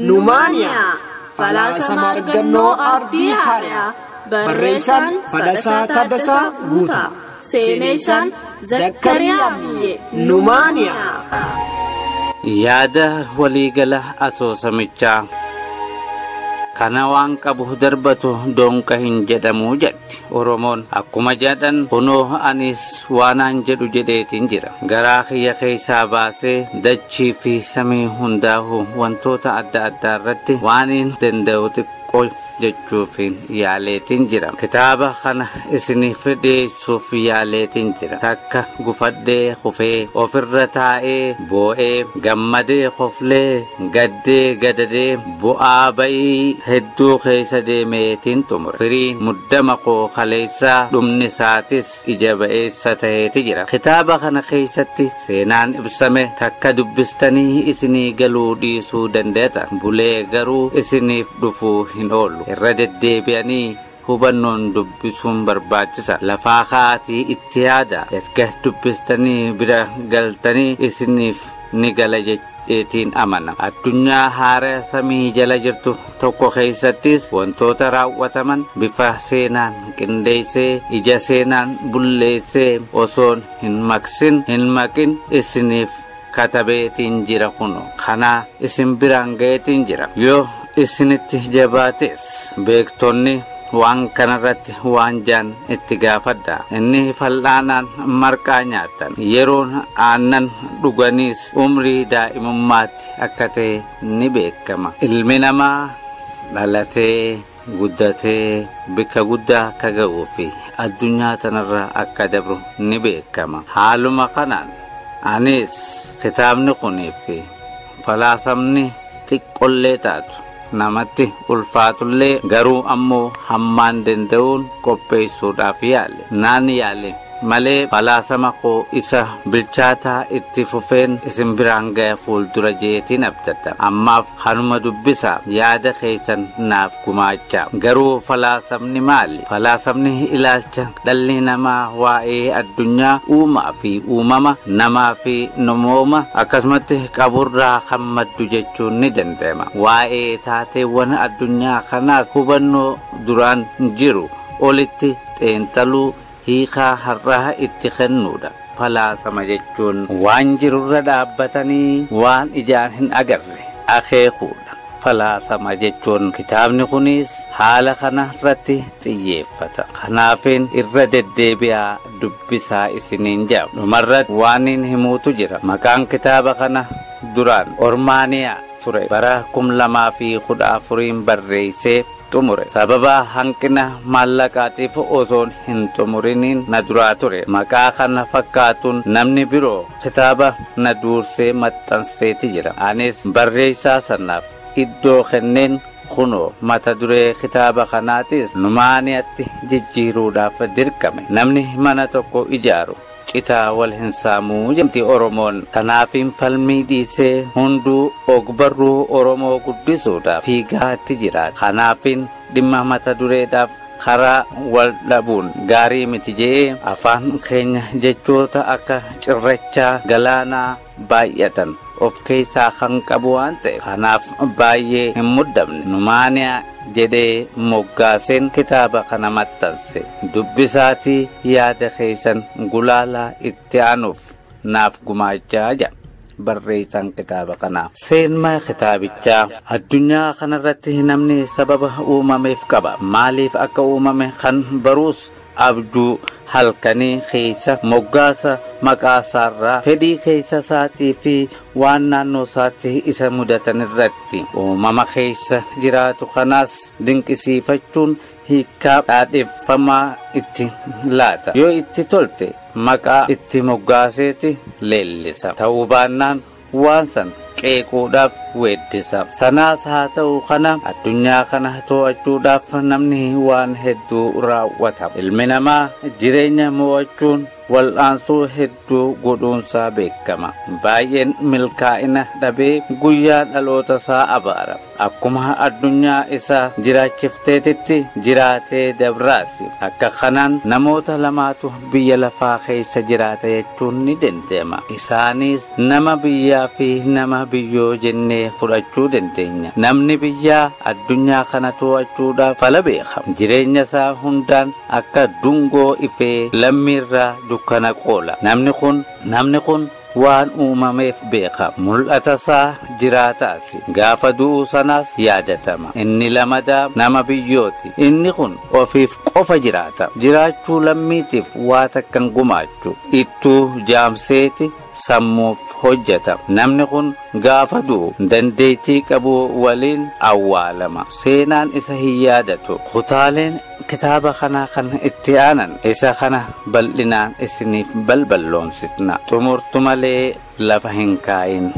Numaaniyaa Falaasama Argannoo Ardii Haariyaa. Barreessaan Fadhasaa Taaddasaa Guutaa. Seeneessaan Zakkariyaa Miyyee. Numaaniyaa. Yaada waliigala asoosamichaa. Kana waan qabu darbatu doonqa hin jedhamu jetti Oromoon. Akkuma jedhan kunoo anis waanaan jedhu jedheetiin jira. Garaa kiyya keessaa baasee dachii fi samii hundaahu wantoota adda addaa irratti waan danda'u xiqqoo jechuufiin yaaleetiin jira. Kitaaba kana isiniif dhiyeessuuf yaaleetiin jira. Takka gufadhee kufee ofirra taa'ee boo'ee gammadee koflee gaddee gadadee bu'aa ba'ii hedduu keessa deemeetiin xumure. Firiin muddama koo kaleessaa dhumni isaatis ija ba'eessa ta'eeti jira. Kitaaba kana keessatti seenaan ibsame takka dubbistanii isinii galuu dhiisuu dandeeta. Bulee garuu isiniif dhufuu hin oolu. Irra deddeebi'anii hubannoon dubbisuun barbaachisa. Lafaa ka'aatii itti yaada. Erga dubbistanii bira galtanii isiniif ni gala jechuutiin amana. Addunyaa haaraa samii jala jirtu tokko keessattis wantoota raawwataman bifa seenaan qindeessee ija seenaan bulleessee osoon hin maqsin hin maqin isiniif katabeetiin jira kuno. Kana isin biraan ga'eetiin jira. Yoo isinitti jabaates beektonni waan kanarratti waan jaan itti gaafadha. Inni fal'aanaan marqaa nyaatan yeroon aannan dhuganiis umrii daa'imummaatti akka ta'e ni beekama. Ilmi namaa dhalatee guddatee bikka guddaa akka ga'uu fi addunyaa tanarra akka dabru ni beekama. Haaluma kanaan anis kitaabni kunii fi falaasamni xiqqollee taatu namatti ulfaatullee garuu ammoo hammaan danda'uun qopheessuudhaaf yaale. Naan yaale malee falaasama koo isa bilchaataa itti fufeen isin biraan ga'e fuuldura jeetiin abdadha. Ammaaf kanuma dubbisaa yaada keessan naaf gumaachaa. Garuu falaasamni maali? Falaasamni ilaalcha dhalli namaa waa'ee addunyaa uumaa fi uumama namaa fi namooma akkasumatti qaburraa kan maddu jechuun ni danda'ama. Waa'ee taateewwan addunyaa kanaas hubannoo duraan jiru olitti xiinxaluu hiikaa har'aa itti kennuudha. Falaasama jechuun waan jirurra dhaabbatanii waan ijaan hin agarre akeekuudha. Falaasama jechuun kitaabni kunis haala kana irratti xiyyeeffata. Kanaafin irra deddeebi'aa dubbisaa isiniin jedha. Dhumarratti waan hin himuutu jira. Maqaan kitaaba kana duraan Ormaaniyaa ture. Bara 2014 barreessee xumure. Sababa hanqina maallaqaatiif osoon hin xumuriniin na duraa ture. Maqaa kana fakkaatuun namni biroo kitaaba na dursee maxxanseeti jira. Anis barreessaa sanaaf iddoo kenneen kunoo mata duree kitaaba kanaatis Numaaniyaatti jijjiiruudhaaf dirqame. Namni mana tokko ijaaru citaa wal hin saamuu jemti Oromoon. Kanaafin falmii dhiisee hunduu ogbarruu Oromoo guddisuudhaaf fiigaatti jira. Kanaafin dhimma mata dureedhaaf karaa wal dhabuun gaarii miti je'ee afaan keenya jechoota akka cirrachaa galaanaa baay'atan of keessaa kan qabu waan ta'eef kanaaf baay'ee hin muddamne. Numaaniyaa jedhee moggaaseen kitaaba kana maxxanse. Dubbisaatii yaada keessan gulaalaa itti aanuuf naaf gumaachaa jedha barreessaan kitaaba kanaa. Seenmaa kitaabichaa addunyaa kanarratti namni sababa uumameef qaba. Maaliif akka uumame kan baruus abjuu halkanii keessa moggaasa maqaa isaarraa fedhii keessa isaatii fi waan naannoo isaatti isa mudatan irratti uumama keessa jiraatu kanaas dinqisiifachuun hiikkaa dhaadheeffamaa itti laata. Yoo itti tolte maqaa itti moggaaseeti leellisa. Ta'uu baannaan waan san qeequudhaaf weeddisa. Sanaas haa ta'u kana addunyaa kana to'achuudhaaf namni waan hedduu raawwata. Ilmi namaa jireenya mo'achuun wal'aansoo hedduu godhuunsaa beekama. Baay'een milkaa'ina dhabee guyyaa dhaloota isaa abaara. Akkuma addunyaa isa jiraachifteetitti jiraatee dabraasi. Akka kanaan namoota lamaatu biyya lafaa keessa jiraata jechuun ni danda'ama. Isaanis nama biyyaa fi nama biyyoo jennee fudhachuu dandeenya. Namni biyyaa addunyaa kana to'achuudhaaf fala beeka. Jireenya isaa hundaan akka dungoo ifee lammiirraa dukkana qoola. Namni kun waan uumameef beeka. Mul'ata isaa jiraataas. Gaafa du'u sanaas yaadatama. Inni lamadaa nama biyyooti. Inni kun ofiif qofa jiraata. Jiraachuu lammiitiif waa takkan gumaachu. Ittuu jaamseeti sammuuf hojjeta. Namni kun gaafa du'u dandeettii qabu waliin awwaalama. Seenaan isa hin yaadatu. Kutaaleen kitaaba kanaa kan itti aanan isa kana bal'inaan isiniif balballoomsisna. Xumurtu malee lafa hin kaa'in.